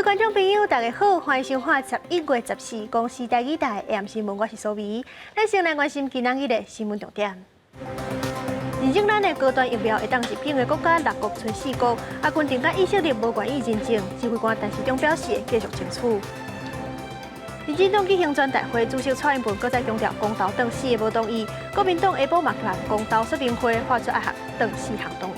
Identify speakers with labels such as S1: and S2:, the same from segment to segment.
S1: 觀眾朋友，大家好，歡迎收看11月14公視台語台 AM 新聞，我是蘇美。咱先來關心今仔日的新聞重點。認證咱的高端疫苗會當入境的國家六國賰四國，阿根廷佮以色列無願意認證，指揮官陳時中表示會繼續爭取。民進黨舉行全代會，主席蔡英文閣再強調公投斷四个無同意，國民黨下晡嘛舉辦公投說明會，發出愛學斷四項動議。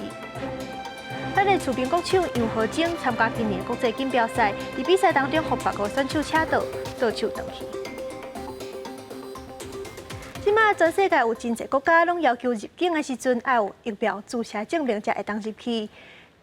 S1: 咱的持冰國手楊和貞參加今年國際錦標賽，佇比賽當中，予別國選手車倒，倒手轉去。這馬全世界有真濟國家攏要求入境的時陣，愛有疫苗注射證明才會當入去。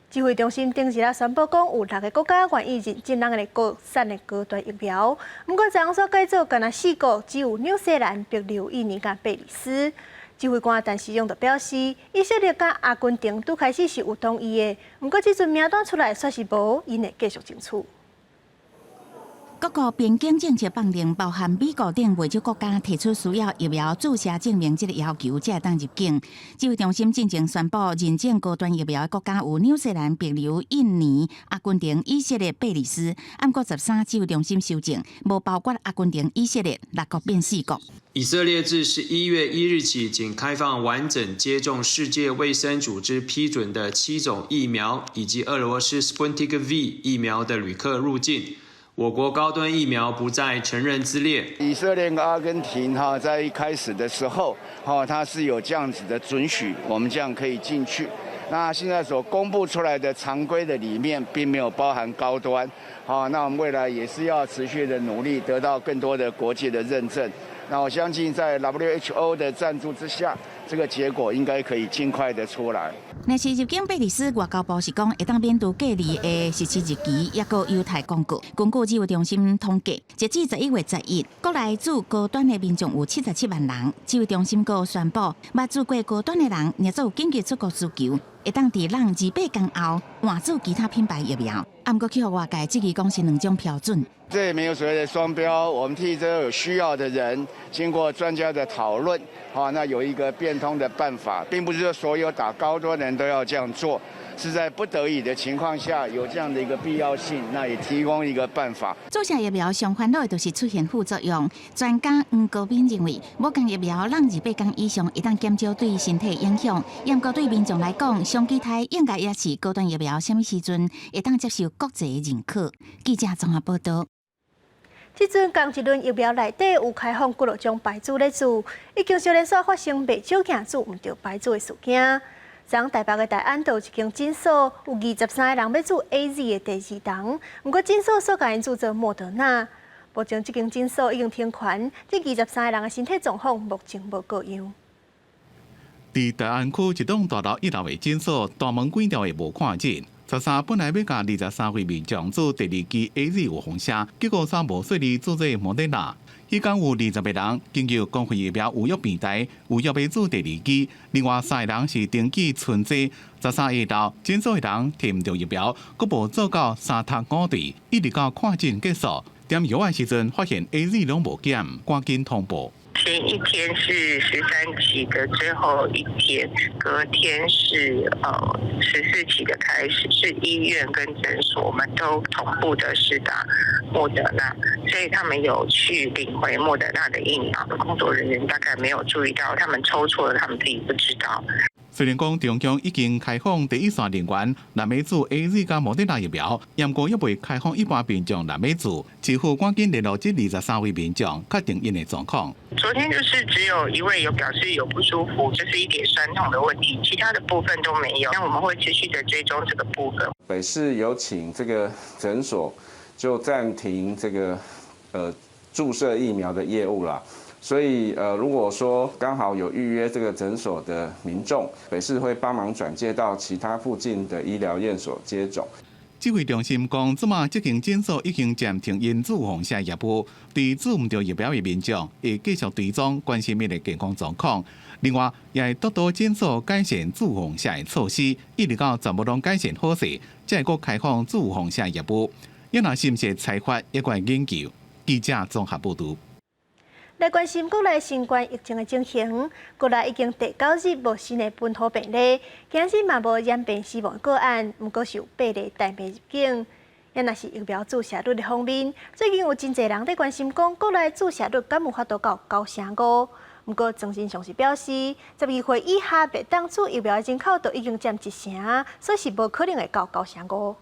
S1: 指揮中心頂日仔宣布講，有六个國家願意認證咱的國產的高端疫苗。毋過，昨昏煞改做干焦四國，只有紐西蘭、帛琉、印尼佮貝里斯。指揮官陳時中就表示，以色列佮阿根廷拄開始是有同意的，毋過這陣名單出來煞是無，𪜶會繼續爭取。
S2: 各國邊境政策放令，包含美國等袂少國家提出需要疫苗注射證明這个要求，才會當入境。指揮中心進前宣布，認證高端疫苗的國家有紐西蘭、帛琉、印尼、阿根廷、以色列、貝里斯。毋過13指揮中心修正，無包括阿根廷、以色列，六國變四國。
S3: 以色列自11月1日起，僅開放完整接種世界衛生組織批准的七種疫苗以及俄羅斯 Sputnik V 疫苗的旅客入境。我國高端疫苗不在承認之列。
S4: 以色列跟阿根廷哈，在一開始的時候，哈，它是有這樣子的准許，我們這樣可以進去。那現在所公布出來的常規的裡面，並沒有包含高端。好，那我們未來也是要持續的努力，得到更多的國際的認證。那我相信在 WHO 的贊助之下，這個結果應該可以盡快的出來。
S2: 若是入境貝里斯，外交部是講會當免除隔離的實施日期，抑閣優待廣告。根據指揮中心統計，截至11月11，國內注高端的民眾有77萬人。指揮中心閣宣布，捌注過高端的人，若做有緊急出國需求，會當佇兩28工後換注其他品牌疫苗。毋過去予外界質疑講是兩種標準。
S4: 這也沒有所謂的雙標，我們替這有需要的人，經過專家的討論，好，那有一個變通的辦法，並不是說所有打高端的人都要這樣做，是在不得已的情況下有這樣的一個必要性，那也提供一個辦法。
S2: 注射疫苗上煩惱的就是出現副作用。專家黃高敏認為，無仝疫苗兩二八工以上，會當減少對身體影響。毋過對民眾來講，上期待應該也是高端疫苗啥物時陣會當接受國際認可。記者綜合報道。
S1: 這陣仝一輪疫苗內底有開放幾落種牌子咧注，已經小連續發生袂少件注毋著牌子的事件。昨台北的大安就有一間診所，有23個人欲注 AZ 的第二筒，毋過診所煞共𪜶注做莫德納。目前這間診所已經停權，這23個人的身體狀況目前無過恙。
S5: 佇大安區一棟大樓一樓的診所，大門關掉的無看診。13本來欲共23位民眾注第二劑 AZ 預防射，結果煞無順利注做莫德納。彼工有20個人根據公費疫苗預約平台預約欲注第二劑，另外三个人是登記存摺。13下晝診所的人提毋著疫苗，閣無做到三讀五對，一直到看診結束，點藥的時陣發現 AZ 攏無減，趕緊通報。
S6: 前一天是13期的最後一天，隔天是14期的開始，是醫院跟診所我們都同步的施打莫德納，所以他們有去領回莫德納的疫苗的工作人員大概沒有注意到，他們抽錯了，他們自己不知道。
S5: 雖然講中央已經開放第一線人員若欲注 AZ 佮莫德納疫苗，毋過猶未開放一般民眾若欲注，市府趕緊聯絡這23位民眾，確定𪜶的狀況。
S6: 昨天就是只有一位有表示有不舒服，就是一點痠痛的問題，其他的部分都沒有。那我們會持續的追蹤這個部分。
S7: 北市有請這個診所就暫停這個注射疫苗的業務啦。所以，如果說剛好有預約這個診所的民眾，北市會幫忙轉介到其他附近的醫療院所接種。
S5: 指揮中心講，這馬這間診所已經暫停𪜶預防射業務，對注毋著疫苗的民眾會繼續追蹤關心𪜶的健康狀況。另外，也會督導診所改善預防射的措施，一直到全部攏改善好勢，才會閣開放預防射業務。抑若是毋是裁罰，猶閣會研究。記者綜合報導。
S1: 來關心國內新冠疫情的情形，國內已經第九日無新的本土病例，今日嘛無染病死亡個案，毋過是有八例帶病入境。也若是疫苗注射率的方面，最近有真濟人佇關心講，國內注射率敢有法度到9成5？毋過莊人祥是表示，12歲以下袂當注疫苗的人口都已經佔一成，所以是無可能會到9成5。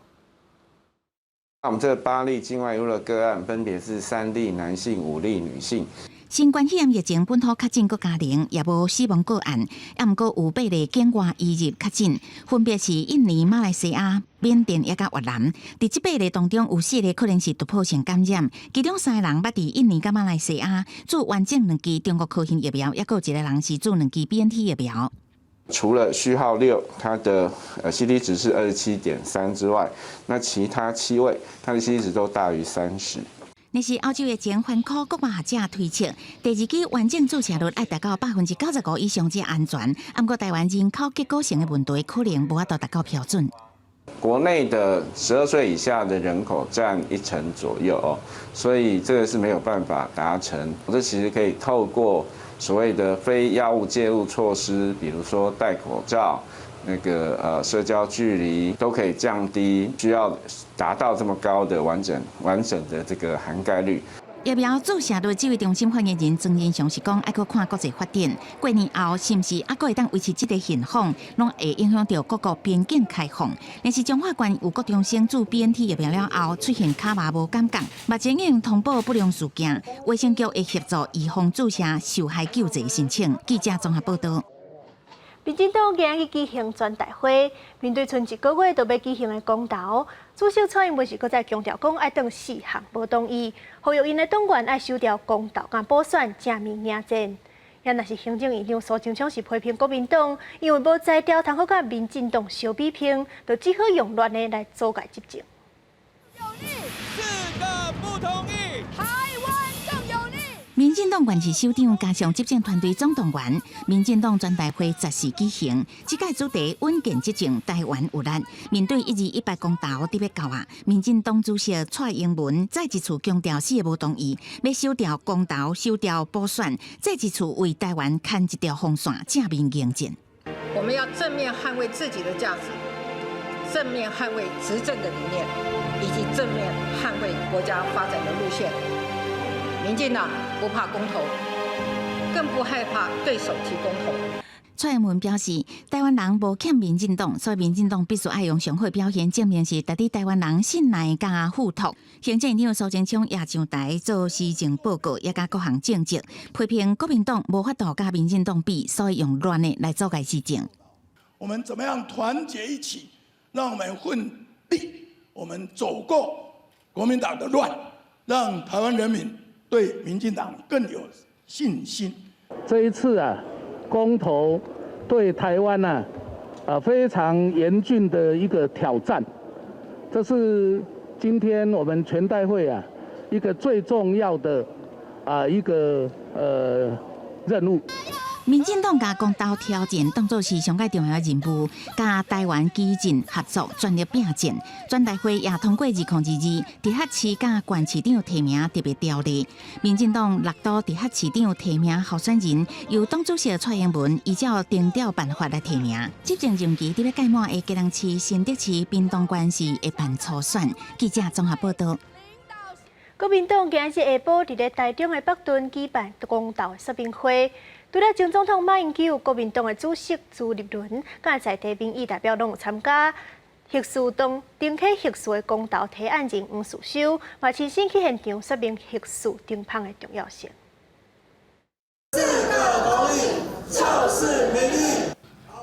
S7: 那我們這八例境外移入的個案，分別是三例男性、五例女性。
S2: 新冠肺炎疫情本土確診閣加零，也無死亡個案，也毋過有八例境外移入確診，分別是印尼、馬來西亞、緬甸以及越南。佇這八例當中，有四个可能是突破性感染，其中三个人捌佇印尼佮馬來西亞注完整兩劑中國科興疫苗，抑閣有一个人是注兩劑 BNT 疫苗。
S7: 除了序號6，它的 CT 值是27.3之外，那其他七位，它的 CT 值都大於30。
S2: 若是歐洲疫情環科國外學者推測，第二劑完整注射率愛達到95%以上才安全。毋過台灣人口結構性的問題，可能無法度達到標準。
S7: 國內的12歲以下的人口佔一成左右哦，所以這個是沒有辦法達成。這其實可以透過所謂的非藥物介入措施，比如說戴口罩、那個社交距離，都可以降低需要達到這麼高的完整的這個涵蓋率。
S2: 疫苗注射率指揮中心發言人莊人祥是講，愛閣看國際發展，過年後是毋是猶閣會當維持這个現況，攏會影響著各國邊境開放。若是彰化縣有國中生注 BNT 疫苗了後出現腳麻無感覺，目前已經通報不良事件，衛生局會協助預防注射受害救濟申請。記者綜合報道。
S1: 民進黨今日舉行全代會，面對賰一个月就欲舉行的公投，主席蔡英文是閣再強調講愛當四項無同意，呼籲𪜶的黨員愛守牢公投佮補選正面迎戰。也若是行政院長蘇貞昌是批評國民黨，因為無才調通好佮民進黨相比拼，就只好用亂的來阻礙執政。
S8: 有力，四個不同意，台灣更有力。
S2: 民進黨縣市首長加上執政團隊總動員，民進黨全代會十四舉行，這屆主題穩健執政，台灣有力。面對1218公投佇欲到啊，民進黨主席蔡英文再一次強調四个無同意，欲守牢公投，守牢補選，再一次為台灣牽一條紅線，正面迎戰。
S9: 我們要正面捍衛自己的價值，正面捍衛執政的理念，以及正面捍衛國家發展的路線。民進黨不怕公投，更不害怕對手提公投。
S2: 蔡英文表示，台灣人無欠民進黨，所以民進黨必須愛用上好表現，證明是值得台灣人信賴佮付託。行政院長蘇貞昌也上台做施政報告，也佮各項政績批評國民黨無法度佮民進黨比，所以用亂的來阻礙施政。
S10: 我們怎麼樣團結一起，讓我們奮力，我們走過國民黨的亂，讓台灣人民對民進黨更有信心。
S11: 這一次啊，公投對台灣啊非常嚴峻的一個挑戰，這是今天我們全代會啊一個最重要的啊一個任務。
S2: 民進黨共公投挑戰當作是上蓋重要的任務，佮台灣基進合作，全力拼戰。全代會也通過2022直轄市佮縣市長提名特別條例。民進黨六都直轄市長提名候選人，由黨主席蔡英文依照定調辦法來提名。執政任期佇欲屆滿的基隆市、新竹市、屏東縣市會辦初選。記者綜合報道。
S1: 國民黨今日下晡佇咧台中的北屯舉辦公投說明會。除了前總統馬英九、國民黨的主席朱立倫，佮在地民意代表攏有參加。核四當重啟核四的公投提案人黃士修，嘛親身去現場說明核四停麭的重要性。
S12: 四個同意就是民意。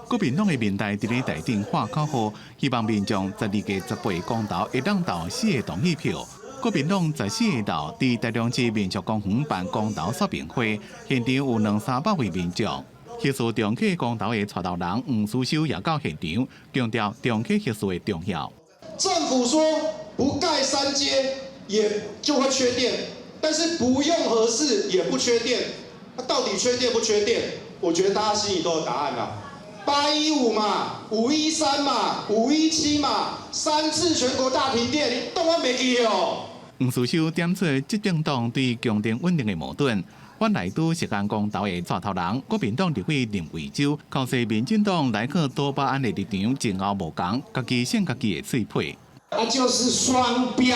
S5: 國民黨的民代佇咧台頂喊口號，希望民眾12月18公投會當投四个同意票。國民黨14號佇台中市民族公園辦公投說明會，現場有兩三百位民眾。核四重啟公投的帶頭人黃士修也到現場，強調重啟核四的重要。
S12: 政府說不蓋三接也就會缺電，但是不用核四也不缺電，那到底缺電不缺電？我覺得大家心裡都有答案啦。815嘛，513嘛，517嘛，三次全國大停電，你當我袂記哦。
S5: 黃士修點出執政黨對供電穩定的矛盾，阮來拄時間公投的帶頭人，國民黨立委林為洲，控訴民進黨萊克多巴胺的立場前後無仝，家己扇家己的喙皮。
S13: 啊，就是雙標。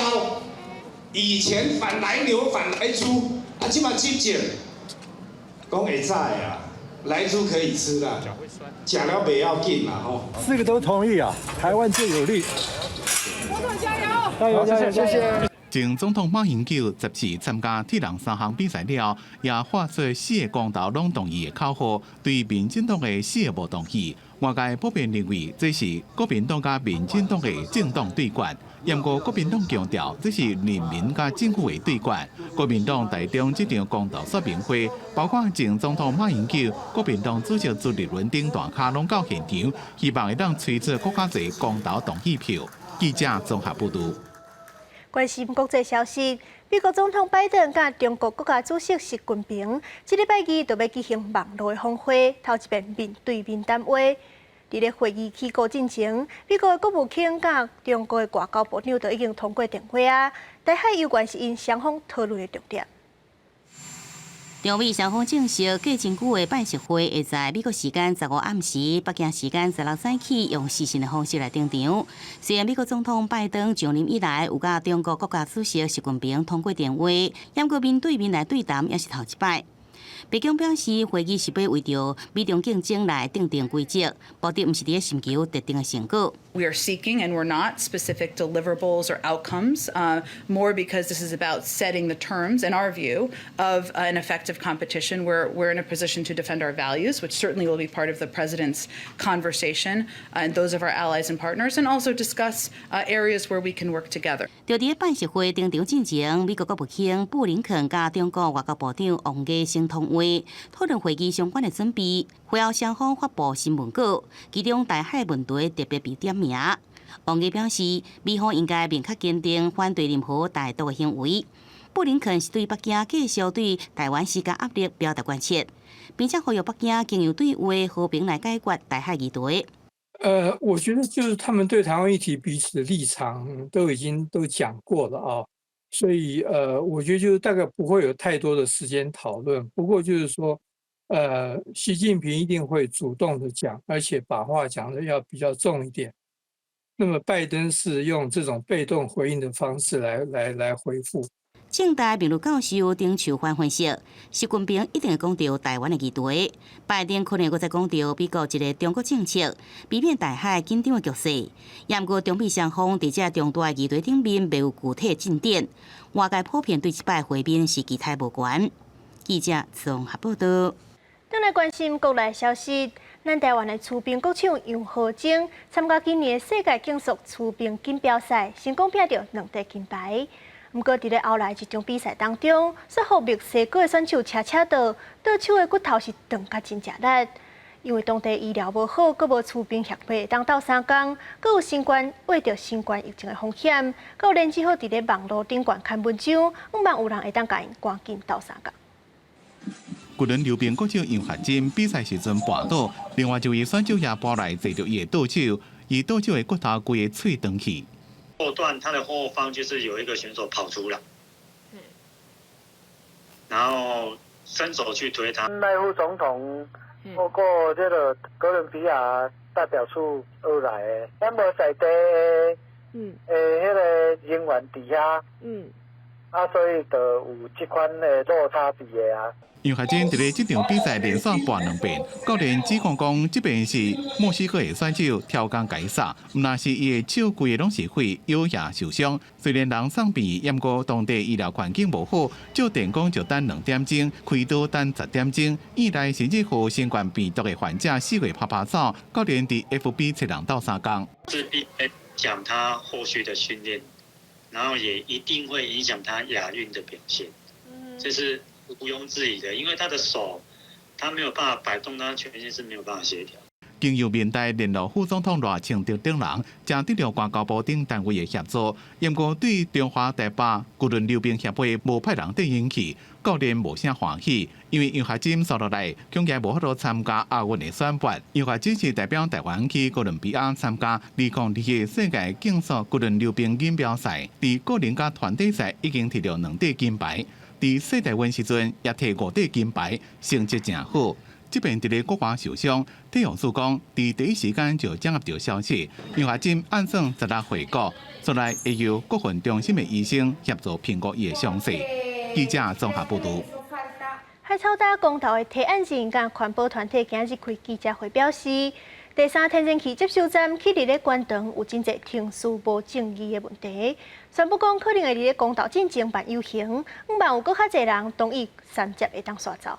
S13: 以前反萊牛、反萊豬，啊，這馬執政講會使啊，萊豬可以吃啦，食了袂要緊啦吼。
S14: 四個都同意啊，台灣最有利。
S8: 總統加油！
S14: 加油加油，謝謝。
S5: 前總統馬英九十四參加鐵人三項比賽了，也發出四个公投攏同意的口號，對民進黨的四个無同意。外界普遍認為這是國民黨佮民進黨的政黨對決。毋過國民黨強調這是人民佮政府的對決。國民黨台中這場公投說明會，包括前總統馬英九、國民黨主席朱立倫等大咖攏到現場，希望會當催出閣較濟公投同意票。記者綜合報導。
S1: 關心國際消息，美國總統拜登佮中國國家主席習近平，這禮拜二就欲舉行網路的峰會，頭一遍面對面談話。佇咧會議起鼓進前，美國的國務卿佮中國的外交部長都已經通過電話啊。台海猶原是𪜶雙方討論的重點。
S2: 中美雙方證實，隔真久的拜習會會在美國時間15暗時、北京時間16早起，用視訊的方式來登場。雖然美國總統拜登上任以來有佮中國國家主席習近平通過電話，毋過面對面來對談也是頭一擺。白宮表示，會議是欲為著美中競爭來訂定規則，目的毋是佇咧尋求特定的成果。
S15: We are seeking, and we're not specific deliverables or outcomes, more because this is about setting the terms, in our view, of an effective competition. We're in a position to defend our values, which certainly will be part of the president's conversation and those of our allies and partners, and also discuss areas where we can work together.
S2: 就佇咧拜習會登場進前，美國國務卿布林肯佮中國外交部長王毅先通話，討論會議相關的準備。會後雙方發布新聞稿，其中台海問題特別被點名。王毅表示，美方應該明確堅定反對任何台獨的行為。布林肯是對北京繼續對台灣施加壓力表達關切，並且呼籲北京經由對話和平來解決台海議題。
S16: 我覺得就是他們對台灣議題彼此的立場都已經都講過了啊，所以我覺得就是大概不會有太多的時間討論。不過就是說，習近平一定會主動的講，而且把話講得要比較重一點。那麼拜登是用這種被動回應的方式來回覆。
S2: 政大名譽教授丁樹範分析，習近平一定會講著台灣的議題，拜登可能閣再講著美國一個中國政策，避免台海緊張的局勢。毋過中美雙方佇這重大議題頂面未有具體進展，外界普遍對這擺會面是期待無懸。記者綜合報道。
S1: 轉來關心國內消息，咱台灣的溜冰國手楊和貞參加今年的世界競速溜冰錦標賽，成功拚著兩塊金牌。毋過，佇咧後來一場比賽當中，煞予墨西哥的選手車車倒，倒手的骨頭是斷甲真正力。因為當地醫療無好，閣無溜冰協會會當鬥相共，閣有新冠秽著新冠疫情的風險，閣有連只好佇咧網路頂懸刊文章，向望有人會當共𪜶趕緊鬥相共。
S5: 巨輪溜冰國手楊學真比賽時陣跋倒，另外一位選手也跋來坐著伊的倒手，伊倒手的骨頭規个碎斷去。
S17: 後段他的後方就是有一個選手跑出來，然後伸手去推他。
S18: 賴副總統透過這個哥倫比亞代表處而來的，咱無在地的，彼個人員佇遐，啊，所以就有這款的落差佇的啊。
S5: 楊學真佇咧這場比賽連續跋兩遍，教練指控講，這遍是墨西哥的選手刁工共伊捒，毋但是伊的手規个攏是血，腰也受傷。雖然人送病，毋過當地醫療環境無好，照電講就等兩點鐘，開刀等10點鐘，院內甚至予新冠病毒的患者四處趴趴走。教練佇 FB 揣人鬥相共。
S17: 勢必會影響他後續的訓練，然後也一定會影響他亞運的表現，這是毋庸置疑的，因為他的手，他沒有辦法擺動，他全身是沒有辦法協調。
S5: 經由面台聯絡副總統賴清德等人，才得著外交部等單位的協助。毋過對中華台北巨輪溜冰協會無派人綴𪜶去，教練無啥歡喜，因為楊學真紲落來，恐驚無法度參加亞運的選拔。楊學真是代表台灣去哥倫比亞參加2021世界競速巨輪溜冰錦標賽，佇個人佮團體賽已經摕著兩塊金牌，佇世大運時陣也摕五塊金牌，成績誠好。這邊佇咧國外受傷，體育署講，佇第一時間就掌握著消息，楊雅貞按算十六回國，煞來會由國訓中心的醫生協助評估伊的傷勢。記者綜合報導。
S1: 海草礁公投的提案人佮環保團體今日開記者會表示，第三天然氣接收站起佇咧關場有真濟程序無正義的問題，宣布講可能會佇咧公投進前辦遊行，向望有閣較濟人同意三接會當煞走。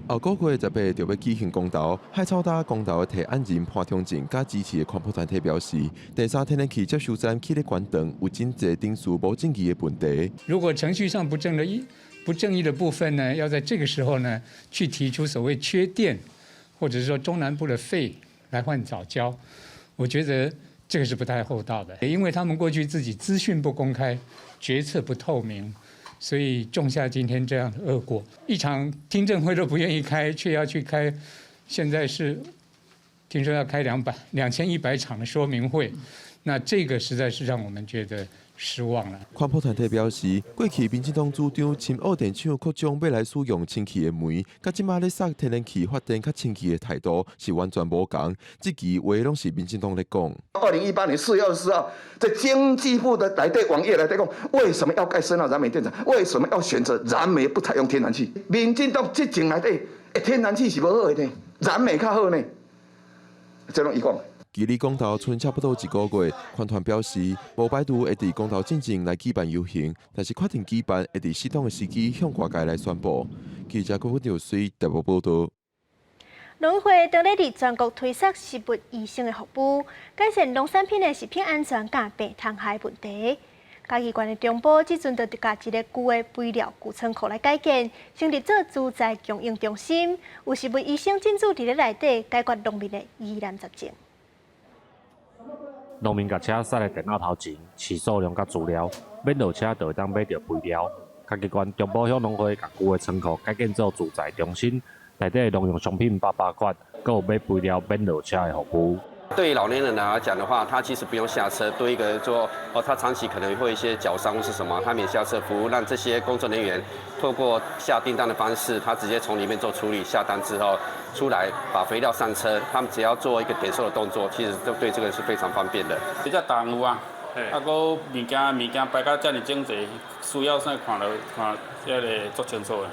S19: 後個月18就欲舉行公投，海草礁公投的提案人潘忠政佮支持的環保團體表示，第三天然氣接收站起咧關場有真濟程序無正義的問題。
S16: 如果程序上不正的不正義的部分呢，要在這個時候呢，去提出所謂缺電，或者是說中南部的廢來換藻礁，我覺得這個是不太厚道的，因為他們過去自己資訊不公開，決策不透明。所以種下今天這樣的惡果，一場聽證會都不願意開，卻要去開，現在是聽說要開2100場的說明會，那這個實在是讓我們覺得失望了。
S19: 環保團體表示，過去民進黨主張深澳電廠擴張欲來使用氫氣的煤，佮這馬咧殺天然氣發電較氫氣的態度是完全無仝。這句話攏是民進黨咧講。
S20: 2018年4月24號，在經濟部的內底網頁內底講，為什麼要蓋深澳燃煤電廠？為什麼要選擇燃煤不採用天然氣？民進黨執政內底，天然氣是無好的呢，燃煤較好呢。這攏伊講。
S19: 距離公投賰差不多一個月，環團表示，無排除會佇公投進前來舉辦遊行，但是確定舉辦會佇適當的時機向外界來宣布。記者郭文水台北報導。
S1: 農委會當咧佇全國推廣食物醫生的服務，改善農產品的食品安全佮病蟲害問題。嘉義縣的中部這陣就共一個舊的肥料贮倉庫來改建，成立做資材供應中心，有食物醫生進駐佇咧內底，解決農民的疑難雜症。
S21: 農民共車駛佇電腦頭前，飼數量佮資料，免落車就會當買著肥料。嘉義縣中埔鄉農會共舊的倉庫改建做資材中心，內底農用商品百百款，閣有買肥料免落車的服務。
S22: 對於老年人來講的話，他其實不用下車，多一個說哦，他長期可能會一些腳傷或是什麼，他免下車服務，讓這些工作人員透過下訂單的方式，他直接從裡面做處理，下單之後出來把肥料上車，他們只要做一個點售的動作，其實都對這個是非常方便的。
S23: 這隻重有啊，啊，閣物件擺甲遮爾整齊，需要啥看著看這个足清楚的。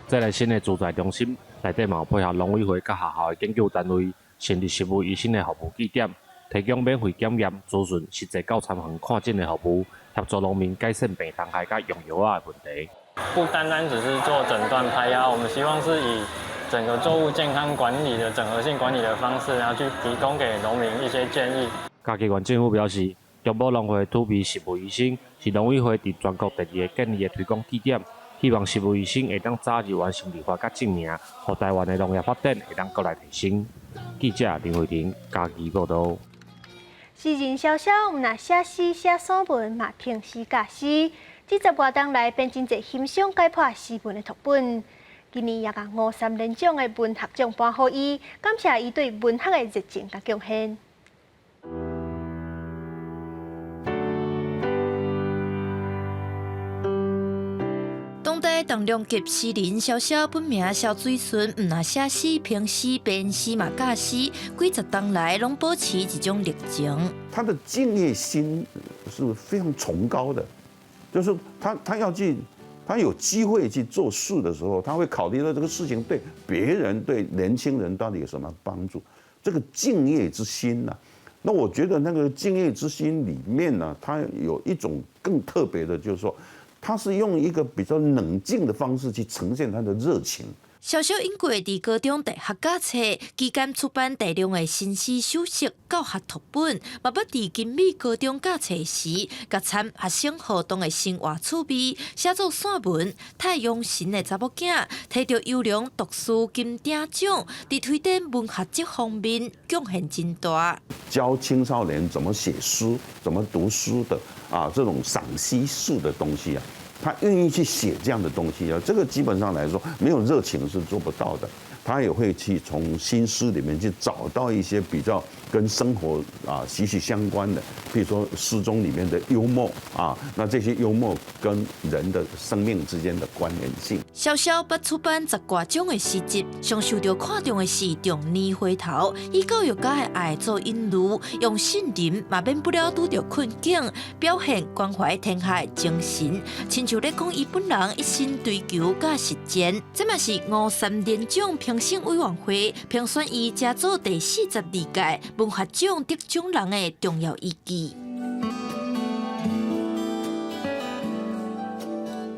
S21: 這个新的資材中心內底嘛有配合農委會佮學校的研究單位，成立食物醫生的服務據點，提供免費檢驗、諮詢、實際到田園看診的服務，協助農民改善病蟲害佮用藥仔的問題。
S24: 不單單只是做診斷排藥，我們希望是以整個作物健康管理的整合性管理的方式，然後去提供給農民一些建議。
S21: 嘉義縣政府表示，中埔農會儲備食物醫生是農委會佇全國第二个建立的推廣據點，希望食物醫生會當早日完成立法佮證明，予台灣的農業發展會當閣來提升。記者林慧婷嘉義報導。
S1: 詩人蕭蕭，毋但寫詩寫散文，嘛評詩教詩。這十外冬來編真濟欣賞解剖詩文的讀本。今年也共吳三連獎的文學獎頒予伊，感謝伊對文學的熱情佮貢獻。
S25: 當代重量級詩人蕭蕭本名蕭水順，毋但寫詩、評詩、編詩嘛教詩，幾十冬來攏保持一種熱情。
S26: 他的敬業心是非常崇高的，就是他要去，他有機會去做事的時候，他會考慮到這個事情對別人、對年輕人到底有什麼幫助。這個敬業之心呢，那我覺得那個敬業之心裡面呢，他有一種更特別的，就是說。他是用一個比較冷靜的方式去呈現他的熱情。
S25: 蕭蕭因過佇高中大學教冊期間出版大量的新詩手冊教學讀本，嘛捌佇金美高中教冊時，共參學生互動的生活趣味，寫作散文《太陽神的查某囝》，提著優良讀書金鼎獎，佇推展文學這方面貢獻真大。
S26: 教青少年怎麼寫詩、怎麼讀書的啊，這種賞析式的東西啊。他願意去寫這樣的東西啊，這個基本上來說，沒有熱情是做不到的。他也會去從新詩裡面去找到一些比較跟生活啊息息相關的，譬如說詩中裡面的幽默啊，那這些幽默跟人的生命之間的關聯性。
S25: 瀟瀟捌出版十外種的詩集，上受著看重的是《中年回頭》，以教育家的愛做引喻，用信任嘛免不了拄著困境，表現關懷天下的精神，親像咧講伊本人一生追求佮實踐。這嘛是吳三連獎評審委員會評選伊成做第42屆文學獎得獎人的重要依據。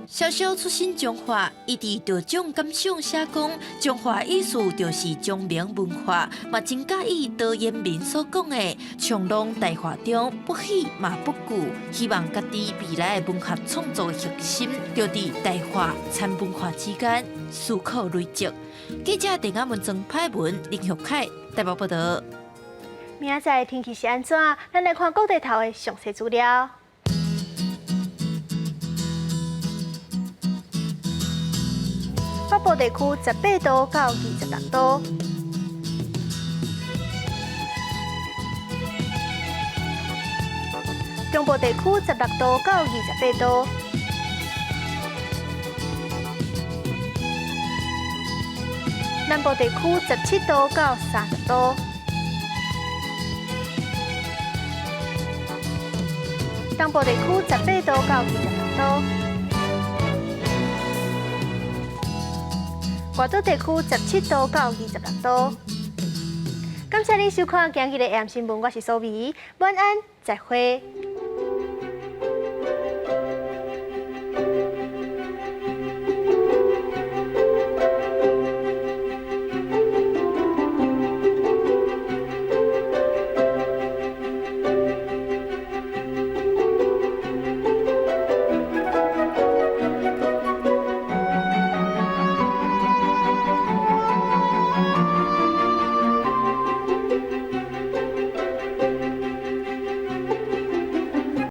S25: 瀟瀟出身彰化，伊佇得獎感想寫講，彰化意思就是彰明文化，嘛真佮意陶淵明所講的“長廊大化中，不喜嘛不懼”，希望家己未來的文學創作的核心，就佇大化參文化之間思考累積。記者鄭亞文、曾派文、林玉凱台北報道。
S1: 明仔載天氣是按怎？咱來看各地頭的詳細資料。北部地區18度到26度，中部地區16度到28度，南部地區17度到30度，東部地區18度到26度。外島地區17度到26度。感謝您收看今日的 AM 新聞，我是蘇美，晚安，再會。